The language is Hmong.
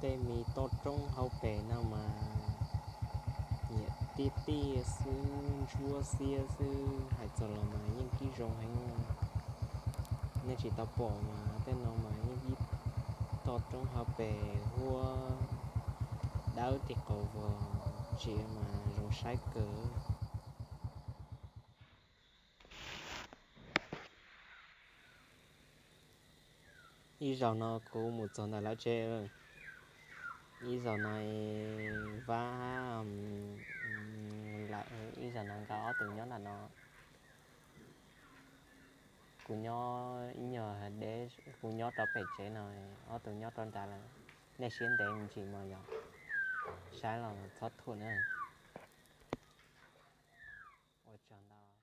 Tej me toj roob hauv pes no mas nyiam tiaj tiaj xwb, ntsuab xiab xwb, hais txog los mas yeej kib zoo heev. Nej tsis tau pom mas tej no mas yeej ib toj roob hauv pes huab dawb ti qaus vog, tsis mas zoo saib kawg. Ib zaug no kuv mus txog ntawm lawv tsev, ib zaug no Vab, ib zaug no nkawd ob tug nyob ntawm no, kuv nyob ib nyuag deb, kuv nyob rau pem tsev no, ob tug nyob rau nrad lawm. Nej siab ntev me ntsis mas yog saib los txhob thuam na. Ua tsaug ntau.